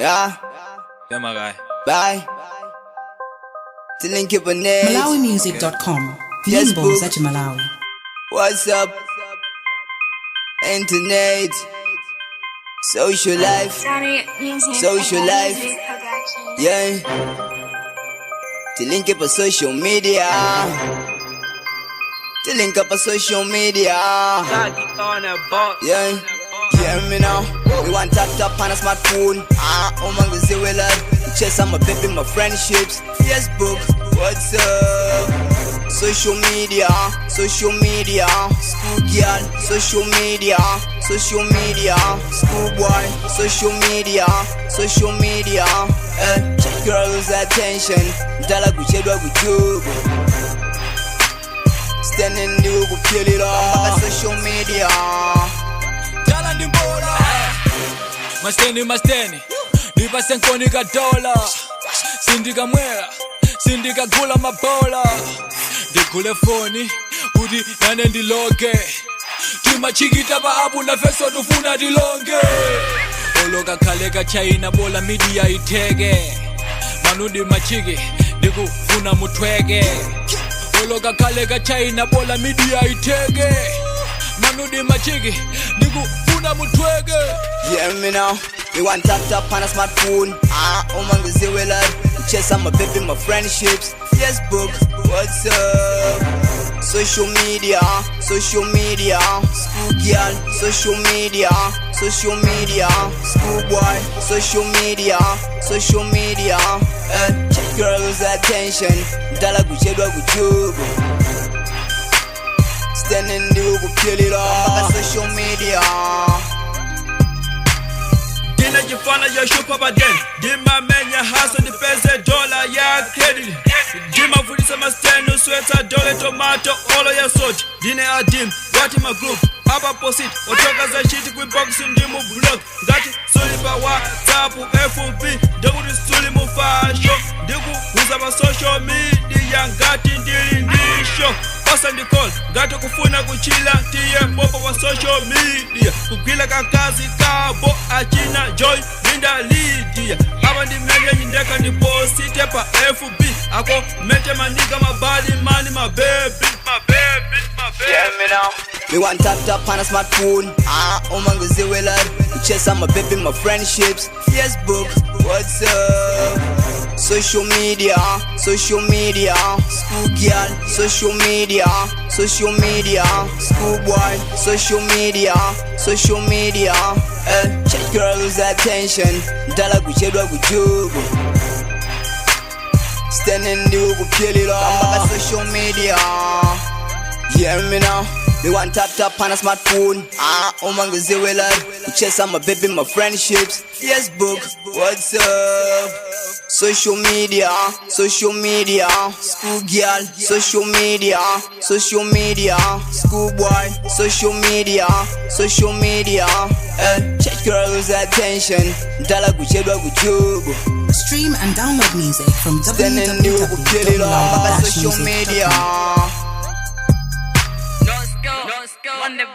Yeah, Yeah, my guy. Bye. Tilinki Bonnet. MalawiMusic.com. Yes, Nyimbo book. za Malawi. What's up? Internet. Social life. Social life. Yeah. To link up a social media. To link up a social media. Yeah. Hear me now. We want tap tap on a smartphone. Ah, oh man, go see we love. Chase my baby, my friendships. Facebook, WhatsApp. Social media, social media, school girl, social media, social media, school boy, social media, social media. Eh, check girls attention. Ndala kuchedwa kuchubu. Standing new kupilira. Social media. Dala ndi mbola. Masteni masteni. Ndipase nkoni kadola. Sindikamwera. Sindikagula mabola. Ndigule foni kuti nane ndiloge. Timachikita pa apu nafeso tufuna tilonge. Oloka khale ka China bola media itheke. Manudi machiki ndikufuna muthweke. Oloka khale ka China bola media itheke. Manudi machiki ndikufuna muthweke. Hear me now. We want tap tap on a smartphone. Ah, oh man, go see we love. Chase my baby, my friendships. Facebook, WhatsApp. Social media, social media, school girl, social media, social media, school boy, social media, social media. Eh, check girls attention. Ndala kuchedwa kuchubu. Standing new kupilira. Social media. Ndinachifana choshupa paden, ndimamenya hustle ndipeze dola ya credit, ndimavulisa masteni uswetsa dole tomato olo ya soti. Ndine adim wati ma group apa posit otoka za shiti kuinbox, ndimu block. Ngati suli pa WhatsApp, FB, ndikuti suli mu fashion. Ndikuhuza pa social media ngati ndili ndisho osandicall. Ngati kufuna kuchila, tiye popo pa social media. Kugwila kakazi kabo achina Joy Linda Lydia apa ndimenye nyindeka ndiposite pa FB ako mete manika mabali mani mabebi mabebi mabebi. Hear me now. Me want tap tap on a smartphone. Ah, oh man, go see we love. Chase my baby, my friendships. Facebook, WhatsApp. Social media, social media, school girl, social media, social media, school boy, social media, social media. Eh, check girls attention. Ndala kuchedwa kuchubu. Standing new kupilira. Social media. Hear me now. Me want tap tap on a smartphone. Ah, oh man, go see we love. Chase my baby, my friendships. Facebook, WhatsApp. Social media, social media, school girl, social media, social media, school boy, social media, social media. Eh, check girls attention. Ndala kuchedwa kuchubu. Stream and download music from Standing new kupilira. Social media. www.malawi-music.com. No skill, no skill on the